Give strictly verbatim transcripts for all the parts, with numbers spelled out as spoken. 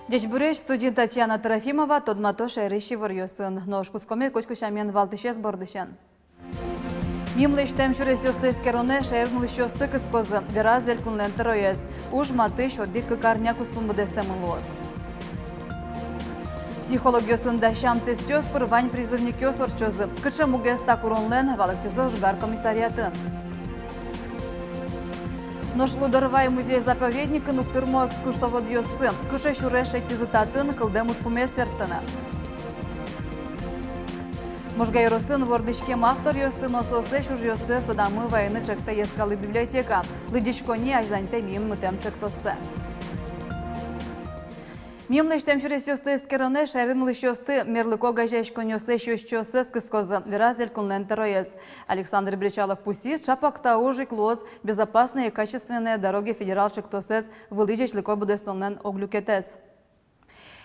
Ӟечбуресь, студиын Татьяна Трофимова. Тодмато шаерысь иворъёсын. Нош кутскомы котьку сямен валтӥсез бордысен. Мимала лэсьтэм сюресъёсты эскеронэ шаерын улӥсьёсты кыскозы, вераз элькунлэн тӧроез. Уж матысь одӥг-кык арня куспын быдэстэмын луоз. Психологъёсын дасям тестъёс пыр вань призывникъёс ортчозы. Кыӵе мугез та куронлэн, валэктӥзы ожгар комиссариатын. Нош Лудорвай музей-заповедникын уг тырмо экскурсоводъёссы. Кыӵе сюрес шедьтӥзы татын, кылдэм ужпумез сэрттыны. Можга ёросын вордӥськем авторъёсты но соослэсь ужъёссэс тодамы вайыны ӵектэ Йӧскалык библиотека. Лыдӟисько ни азьланьтэ мимала мытэм ӵектоссэ. Мимала лэсьтэм сюресъёсты эскеронэ шаерын улӥсьёсты мерлыко огазеяськонъёслэсь ёзчиоссэс кыскозы, вераз элькунлэн тӧроез. Александр Бречалов пусйиз, ӵапак та уж ик луоз «Безопасные и качественные дороги» федерал ӵектосэз вылӥ ӟечлыко быдэстонлэн ог люкетэз.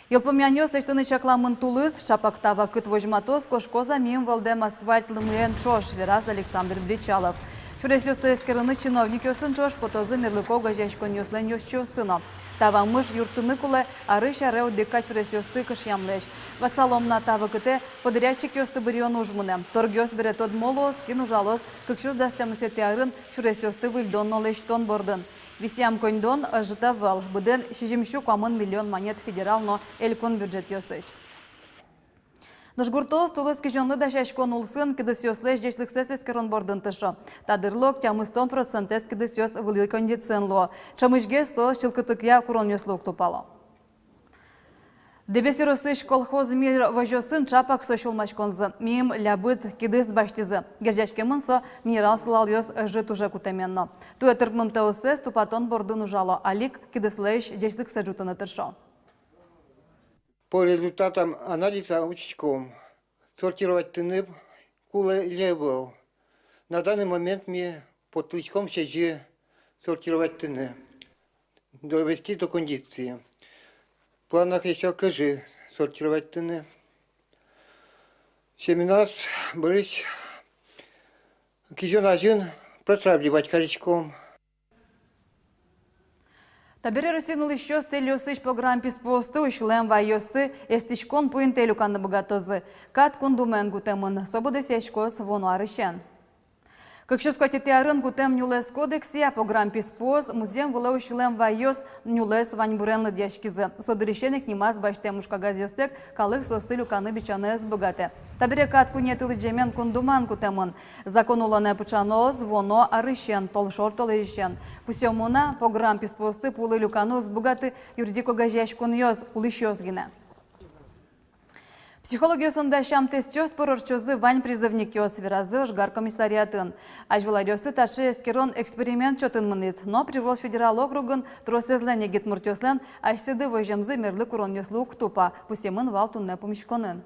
Йылпумъянъёс лэсьтыны чакламын тулыс. Ӵапак та вакыт возьматоз, кошкоз-а мимала вӧлдэм асфальт лымыен ӵош, вераз Александр Бречалов. Сюресъёсты эскерыны чиновникъёсын ӵош потозы мерлыко огазеяськонъёслэн ёзчиоссы но. Та вамыш юрттыны кулэ арысь аре одӥг кадь сюресъёсты кышъямлэсь. Ватсалом на, та вакытэ подрядчикъёсты быръён уж мынэ. Торгъёс бере тодмо луоз, кин ужалоз кык сюрс дас тямысэтӥ арын сюресъёсты выльдон но лэсьтон бордын. Висъям коньдон ӧжыт ӧвӧл, быдэн сизьымсю куамын миллион манет федерал но элькун бюджетъёсысь. Нош гуртоос тулыс кизёнлы дасяськон улсын кидысъёслэсь ӟечлыксэс эскерон бордын тыршо. Та дырлы ог тямыстон процентэз кидысъёс вылӥ кондициын луо. Ӵемысьгес соос чылкытъя куронъёслы уг тупало. Дэбес ёросысь «Колхоз Мир» возёсын ӵапак со сюлмаськонзы. Мимала лябыт кидыс басьтӥзы. Герӟаськемын со минерал сылалъёс ӧжыт уже кутэмен но. Туэ тырмымтэоссэс тупатон бордын ужало, али ик кидыслэсь ӟечлыксэ ӝутыны тыршо. По результатам анализа учкиськом, сортироватьтыны кулэ либо ӧвӧл. На данный момент ми поттӥськом сезьы сортироватьтыны, довести до кондиции. В планах ещё кызьы сортироватьтыны. Семеназ бӧрысь кизён азьын протравливать кариськом. Табере Россиын улӥсьёс тэльёсысь пограм писпуосты, усьылэм вайёсты эстӥськон пуинтэ люканы быгатозы. Кат Кун Думаен кутэмын, со быдэсъяськоз вуоно арысен. Кык сюрс куатетӥ арын кутэм нюлэс кодексъя пограм писпуос, музъем вылэ усьылэм вайёс нюлэс ваньбурен лыдъяськизы. Со дырысен ик нимаз басьтэм ужкагазъёстэк калык соосты люканы-бичаны ӧз быгатэ. Табере кат куинетӥ лыдӟемен Кун Думаен кутэмын. Закон улонэ пыӵаноз вуоно арысен, толшор толэзьысен. Пусъёмы на, пограм писпуосты пулы люканы уз быгаты юридик огазеяськонъёс, улӥсьёс гинэ. Психологъёсын дасям тестъёс пыр ортчозы вань призывникъёс, веразы ожгар комиссариатын. Азьвыл аръёсы таӵе эскерон эксперимент чотын мынӥз, но Приволжск федерал округын тросэзлэн егит муртъёслэн асьсэды воземзы мерлыко куронъёслы уг тупа, пусъемын вал туннэ пумиськонын.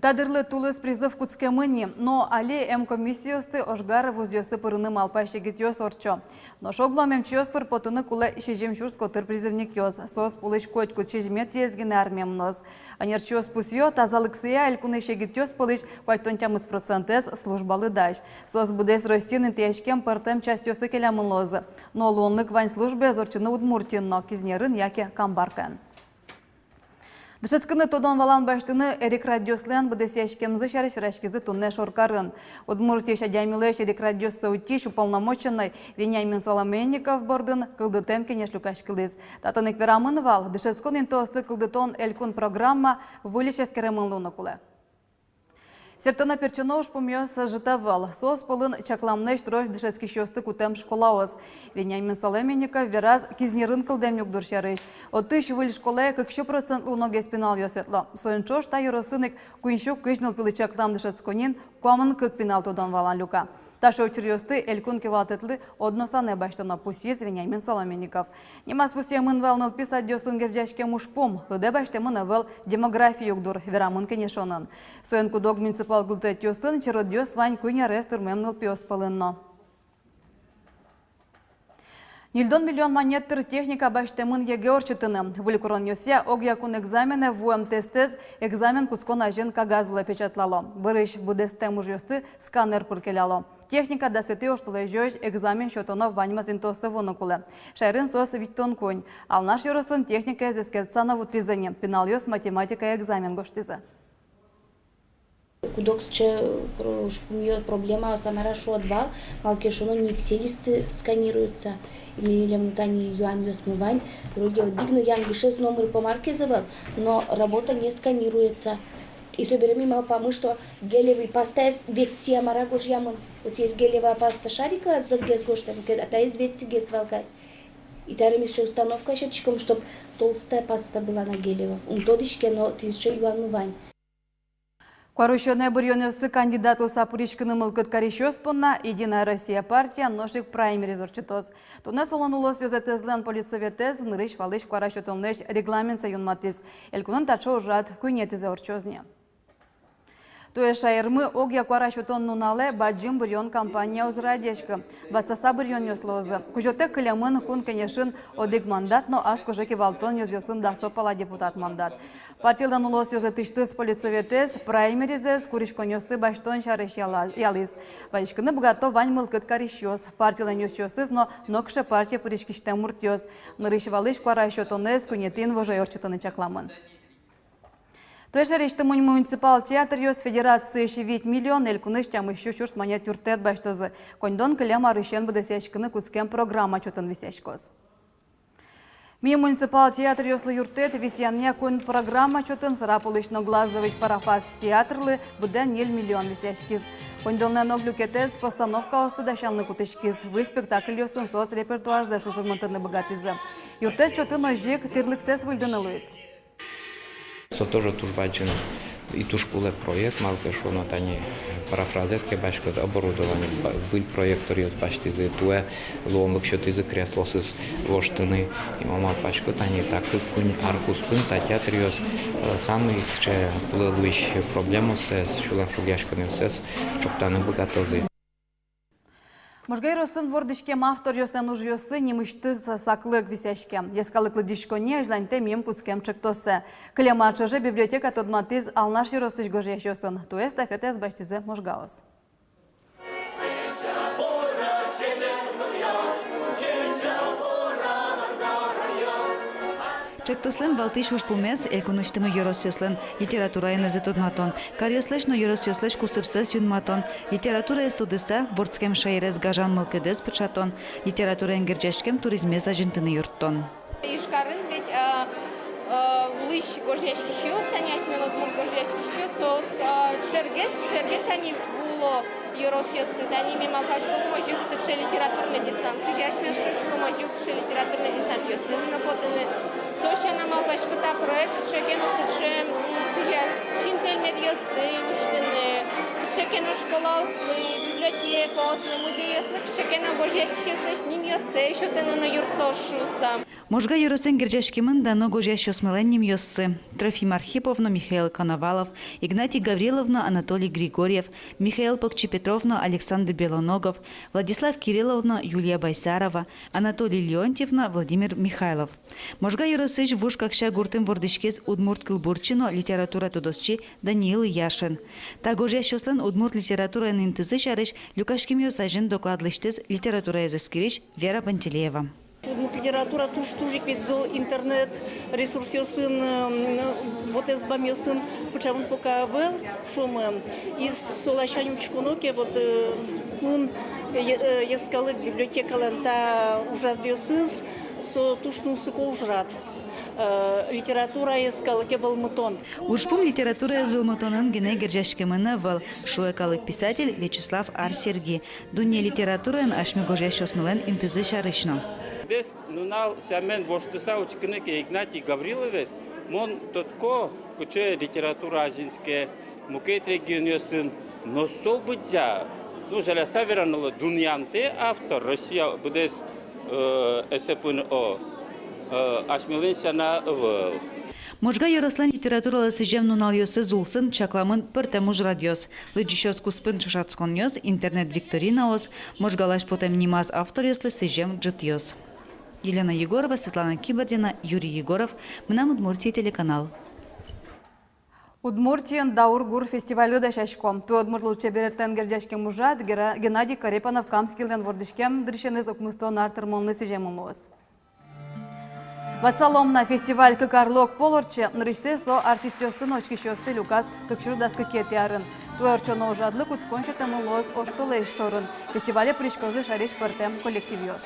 Та дырлы тулыс призыв кутскемын ни, но али эмкомиссиосты ожгар вузъёсы пырыны малпась егитъёс ортчо. Нош оглом эмчиос пыр потыны кулэ сизьым сюрс котыр призывникъёс, соос пӧлысь котькуд сизьыметӥез гинэ армие мыноз. Ӧнерчиос пусъё, тазалыксыя элькунысь егитъёс пӧлысь куатьтон тямыс процентэз службалы дась. Соос быдэс Россиын интыяськем пӧртэм частьёсы келямын луозы. Но луонлык вань службаез ортчыны Удмуртиын но, Кизнерын яке Камбаркаын. Дышетскыны, тодон-валан басьтыны эрикрадъёслэн быдэсъяськемзы сярысь вераськизы туннэ шоркарын. Удмуртиысь адямилэсь эрикрадъёссэ утись уполномоченной Вениамин Соломенников бордын кылдытэм кенеш люкаськылӥз. Татын ик верамын вал, дышетскон интыосты кылдытон элькун программа выльысь эскеремын луыны кулэ. Сэрттоно-пертчоно ужпумъёс ӧжыт ӧвӧл. Соос пӧлын чакламлэсь трос дышетскисьёсты кутэм школаос. Вениамин Соломенников вераз Кизнерын кылдэм югдур сярысь. Отысь выль школае кыксю процентлы уногес пиналъёс ветло. Соин ӵош та ёросын ик куиньсю кызь нылпилы чаклам дышетсконын куамын кык пинал тодон-валан люка. Таӵе учыръёсты элькун кивалтэтлы одно санэ басьтоно, пусйиз Вениамин Соломенников. Нимаз пусъемын вал нылпи садъёсын герӟаськем ужпум, лыдэ басьтэмын ӧвӧл демографи югдур, верамын кенешонын. Соин куд-ог муниципал кылдытэтъёсын черодъёс вань куинь арес тырмем нылпиос пӧлын но. Ньыльдон миллион манет тыр техника басьтэмын ЕГЭ ортчытыны. Выль куронъёсъя огъя кун экзаменэ вуэм тестэз экзамен кутскон азьын кагаз улэ печатлало. Бӧрысь быдэстэм ужъёсты сканер пыр келяло. Техника дасэтӥ оштолэзёзь экзамен сётоно ваньмаз интыосы вуыны кулэ. Шаерын соос витьтон куинь. Алнаш ёросын техникаез эскерыса но вуттӥзы ни, пиналъёс математика экзамен гожтӥзы. Куд-ог сыӵе, э, ужпумъё-, проблемаос, а мар-а шуод вал, малы ке шуоно, не все листы сканируются. Милемлы тани юанъёсмы вань, вроде одӥг но янгышез номыр пе мар ке ӧвӧл, но работа не сканируется. И собере ми малпамы, что гелевый пастаез ветсия мар-а гожъямын. Вот есть гелевая паста шариковая, зӧкгес гожтэмын ке, а таиз ветсигес вал кадь. И табере ми сыӵе установка сётӥськом, чтоб толстая паста была на гелевом. Ум тодӥське, но тӥни сыӵе юанмы вань. Куарусёнэ быръёнъёсы кандидат луыса пыриськыны мылкыд карисьёс понна «Единая Россия» партия нош ик праймериз ортчытоз. Туннэ солэн улосъёзэтэзлэн политсоветэз нырысь-валысь куара сётонлэсь регламентсэ юнматӥз. Элькунын таӵе ужрад куинетӥзэ ортчоз ни. Туэ шаермы огъя куара сётон нуналэ бадӟым быръён кампания уз радъяськы. Ватсаса быръёнъёс луозы. Кузётэк кылемын Кун Кенешын одӥг мандат но ас кожа кивалтон ёзъёсын дасо пала депутат мандат. Партилэн улосъёзэтысьтыз политсоветэз праймеризэз куриськонъёсты басьтон сярысь яла-, ялӥз. Вазиськыны быгато вань мылкыд карисьёс, партилэн ёзчиосыз но нокыӵе партие пыриськисьтэм муртъёс. Нырысь-валысь куара сётонэз куинетӥ инвожое ортчытыны чакламын. Туэ шаерысьтымы муниципал театръёс федерациысь вить миллион, элькунысь тямыссю сюрс манет юрттэт басьтозы. Коньдон кылем арысен быдэсъяськыны кутскем программа чотын висъяськоз. Ми муниципал театръёслы юрттэт висъянъя куинь программа чотын. Сарапулысь но Глазовысь «Парафраз» театрлы быдэн ньыль миллион висъяськиз. Коньдонлэн ог люкетэз постановкаосты дасянлы кутӥськиз. Выль спектакльёсын соос репертуарзэс узырмытыны быгатӥзы. Юрттэт чотын озьы ик тӥрлыксэс выльдыны луиз. Со тоже туж бадӟым и туж кулэ проект, малы ке шуоно, тани «Парафразэз» ке басьтод, оборудование, ба-, выль проекторъёс басьтӥзы, туэ луонлык сётӥзы креслоосыз воштыны. И мон малпасько, тани та кык-куинь ар куспын та театръёс, э, самой сыӵе кулэ луись проблемаоссэс, сюлэмшугъяськонъёссэс ӵоктаны быгатозы. Можга ёросын вордӥськем авторъёслэн ужъёссы нимысьтыз саклык висъяське. Йӧскалык лыдӟиськонни азьланьтэ миым кутскем ӵектоссэ. Кылем ар ӵоже библиотека тодматӥз Алнаш ёросысь гожъясьёсын. Туэ эстафетаез басьтӥзы можгаос. Ӵектослэн валтӥсь ужпумез — элькунысьтымы ёросъёслэн литератураенызы тодматон, каръёслэсь но ёросъёслэсь кусыпсэс юнматон, литератураез тодыса, вордскем шаерез гажан мылкыдэз пыӵатон, литератураен герӟаськем туризмез азинтыны юрттон. Ижкарын ведь, э, э, улӥсь гожъяськисьёс, тани асьмелэн удмурт гожъяськисьёс, соос, э, шергес, шергес ини вуо ёросъёсы. Тани ми малпаськом озьы ик сыӵе литературный десант, кызьы асьмеос шуиськом, озьы ик сыӵе литературный десантъёсын но потыны. Со сяна малпасько, та проект кыӵе ке но сыӵе, м, кызьы синпельметъёсты усьтыны, кыӵе ке но школаослы, библиотекаослы, музейёслы кыӵе ке но гожъяськисьёслэсь нимъёссэ сётыны но юрттоз шуыса. Можга ёросэн герӟаськемын дано гожъясьёсмылэн нимъёссы: Трофим Архипов но Михаил Коновалов, Игнатий Гаврилов но Анатолий Григорьев, Михаил Покчипетров но Александр Белоногов, Владислав Кириллов но Юлия Байсарова, Анатолий Леонтьев но Владимир Михайлов. Можга ёросысь Вуж Какся гуртын вордӥськиз удмурт кылбурчи но литература тодосчи Даниил Яшин. Та гожъясьёслэн удмурт литератураен интызы сярысь люкаськемъёс азьын доклад лэсьтӥз литератураез эскерись Вера Пантелеева. Удмурт литература туж-туж ик ведь зол интернет ресурсъёсын, м, вотэс бамъёсын пыӵамын пока ӧвӧл, шуомы. И со ласянь учконо ке, вот, э, кун, э, е-, э, йӧскалык библиотекалэн та ужрадъёсыз, со туж тунсыко ужрад. Э, литература йӧскалыке вӧлмытон. Ужпум литератураез вӧлмытонын гинэ герӟаськемын ӧвӧл, шуэ калык писатель Вячеслав Ар-Серги. Дунне литератураын асьме гожъясьёсмылэн интызы сярысь но. Быдэс нунал сямен воштыса учкыны ке Игнатий Гавриловез, мон тодӥсько, кыӵе литература азинске мукет регионъёсын, но со быдӟа, ну, жаляса верано луэ, дунъямтэ автор Россия быдэс, э, эсэпын, о, э, асьмелэн сяна ӧвӧл. Можга ёрослэн литературалы сӥзем нуналъёсыз улсын чакламын пӧртэм ужрадъёс. Лыдӟисьёс куспын ӵошатсконъёс, интернет-викторинаос, Можгалэсь потэм нимаз авторъёслы сӥзем ӝытъёс. Елена Егорова, Светлана Кибардина, Юрий Егоров, «Мынам Удмуртие» телеканал. Удмуртиын «Даур гур» фестивальлы дасясько. Туэ удмурт лулчеберетлэн герӟаськем ужрад Гера-, Геннадий Корепанов-Камскийлэн вордӥськем дырысеныз укмыстон ар тырмонлы сӥземын луоз. Ватсалом на, фестиваль кык арлы огпол ортче. Нырысьсэ со артистъёсты но учкисьёсты люказ кык сюрс дас кыкетӥ арын. Туэ ортчоно ужрадлы кутскон сётэмын луоз оштолэзь шорын. Фестивале пыриськозы шаерысь пӧртэм коллективъёс.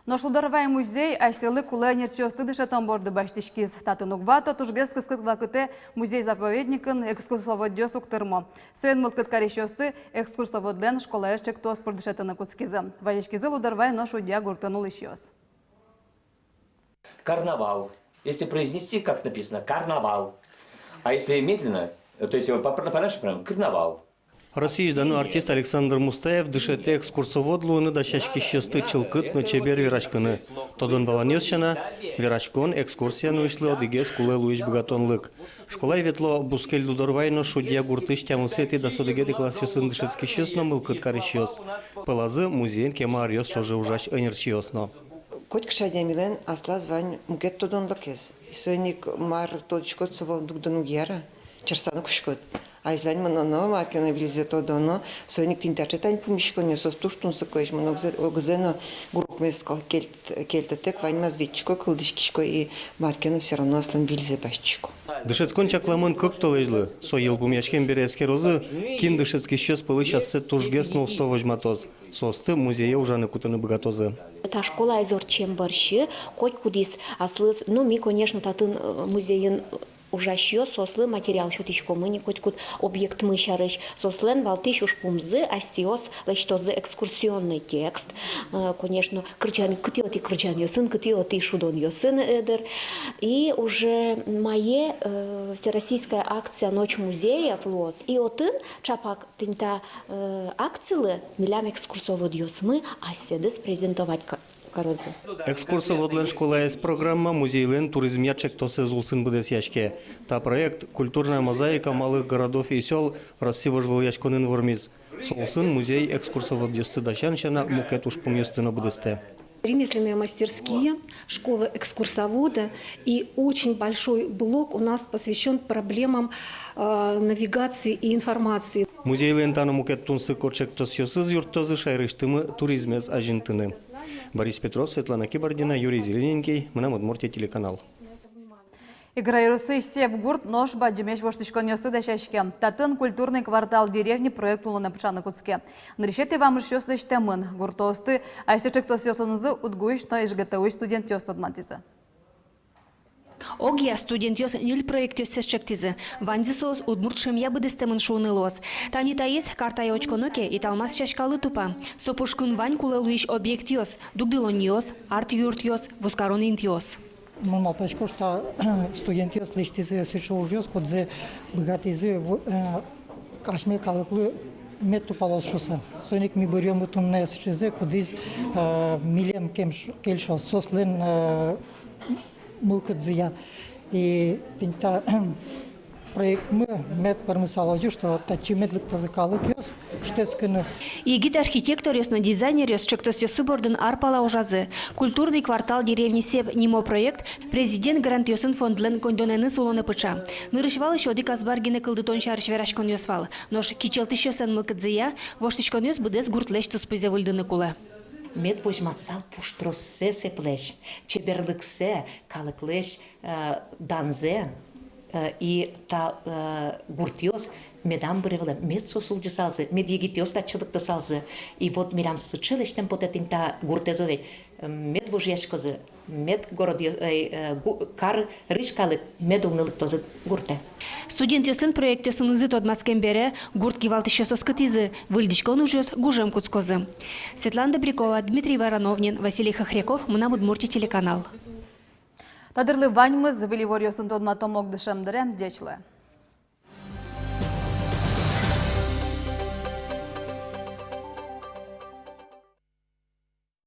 Нош Лудорвай музей асьсэлы кулэ ӧнерчиосты дышетон борды басьтӥськиз. Татын уг вато, тужгес кыскыт вакытэ музей-заповедникын экскурсоводъёс уг тырмо. Соин мылкыд карисьёсты экскурсоводлэн школаез ӵектос пыр дышетыны кутскизы. Вазиськизы Лудорвай но Шудья гуртын улӥсьёс. Карнавал. Если произнести, как написано, карнавал. А если медленно, то есть его по, по нашему прям карнавал. Россиысь дано артист Александр Мустаев дышетэ экскурсовод луыны дасяськисьёсты чылкыт но чебер вераськыны. Тодон-валанъёс сяна, вераськон экскурсия нуисьлы одӥгез кулэ луись быгатонлык. Школае ветло бускель Лудорвай но Шудья гуртысь тямысэтӥ дас одӥгетӥ классъёсын дышетскисьёс но мылкыд карисьёс. Пӧлазы музейын кема аръёс ӵоже ужась ӧнерчиос но. Котькыӵе адямилэн аслаз вань мукет тодонлыкез. Соин ик мар тодӥськод, со вал дугдыны уг яра, чарсаны кутскод. Азьлань мыноно, мар ке но выльзэ тодоно, соин ик тӥни таӵе тань пумиськонъёс, соос туж тунсыкоесь, мон огзэ, огзэ но гурокмес кал-, кельт-, кельтытэк ваньмаз ветлӥсько, кылзӥськисько и мар ке но всё равно аслым выльзэ басьтӥсько. Дышетскон чакламын кык толэзьлы. Со йылпумъяськем бере эскерозы, кин дышетскисьёс пӧлысь ассэ тужгес но усто возьматоз. Соосты музее ужаны кутыны быгатозы. Та школаез ортчем бӧрсьы котькудӥз аслыз, ну, ми, конечно, татын, э, музейын ужасьёс, соослы материал сётӥськомы ни котькуд объектмы сярысь. Соослэн валтӥсь ужпумзы: асьсэос лэсьтозы экскурсионный текст, э, конечно, кырӟан, кытӥ-отӥ кырӟанъёсын, кытӥ-отӥ шудонъёсын, э, дыр. И уже мае, э, всероссийская акция «Ночь музеев» луоз. И отын ӵапак тӥни та, э, акцилы милям экскурсоводъёсмы асьсэдыз презентовать ка-, карозы. Экскурсоводлэн школаез программа музейлэн туризмъя ӵектосэз улсын быдэсъяське. Та проект «Культурная мозаика малых городов и сёл» Росси вожвылъяськонын вормиз. Со улсын музей экскурсоводъёсты дасян сяна мукет ужпумъёсты но быдэстэ. Ремесленные мастерские, школа экскурсовода, и очень большой блок у нас посвящён проблемам, э, навигации и информации. Музейлэн та но мукет тунсыко ӵектосъёсыз юрттозы шаерысьтымы туризмез азинтыны. Борис Петров, Светлана Кибардина, Юрий Зелененький, «Мынам Удмуртие» телеканал. Игра ёросысь Сеп гурт нош бадӟымесь воштӥськонъёслы дасяське. Татын «Культурный квартал деревни» проект улонэ пыӵаны кутске. Нырысетӥ вамышъёс лэсьтэмын. Гуртоосты асьсэ ӵектосъёсынызы УдГУысь но ИжГТУысь студентъёс тодматӥзы. Огъя студентъёс ньыль проектъёссэс ӵектӥзы. Ваньзы соос удмурт шӧмъя быдэстэмын шуыны луоз. Тани таиз картае учконо ке, италмас сяськалы тупа. Со пушкын вань кулэ луись объектъёс: дугдылонъёс, арт-юртъёс, вузкарон интыос. Мон малпасько, что студентъёс лэсьтӥзы сыӵе ужъёс, кудзэ быгатӥзы в-, э, асьме калыклы мед тупалоз шуыса. Соин ик ми быръёмы туннэ сыӵезэ, кудӥз, э, милем кем-, кельшоз, соослэн, э, мылкыдзыя. И тӥни та проектмы мед пӧрмысал озьы, что татчы мед лыктозы калыкъёс шутэтскыны. Егит архитекторъёс но дизайнеръёс ӵектосъёссы бордын ар пала ужазы. «Культурный квартал деревни Сеп» нимо проект Президент грантъёсын фондлэн коньдонэныз улонэ пыӵа. Нырысь валысь одӥг азбар гинэ кылдытон сярысь вераськонъёс вал. Нош кичӧлтӥсьёслэн мылкыдзыя, воштӥськонъёс быдэс гуртлэсь туспуйзэ выльдыны кулэ. Мед возьматсал пуштроссэ Сеплэсь, чеберлыксэ, калыклэсь, э, данзэ, э, и та, э, гуртъёс медам быре вылэм, мед соос улӟысалзы, мед егитъёс татчы лыктысалзы. И вот милям сыӵе лэсьтэм потэ тӥни та гуртэз ведь, э, мед вожъяськозы, мед городъё-, э, э, гу-, карысь калык мед улыны лыктозы гуртэ. Студентъёслэн проектъёсынызы тодматскем бере, гурт кивалтӥсьёс оскытӥзы: выльдӥськон ужъёс гужем кутскозы. Светлана Добрякова, Дмитрий Воронов-Нин, Василий Хохряков, «Мынам Удмуртие» телеканал. Та дырлы ваньмыз. Выль иворъёсын тодматом огдышем дыре. Ӟеч луэ.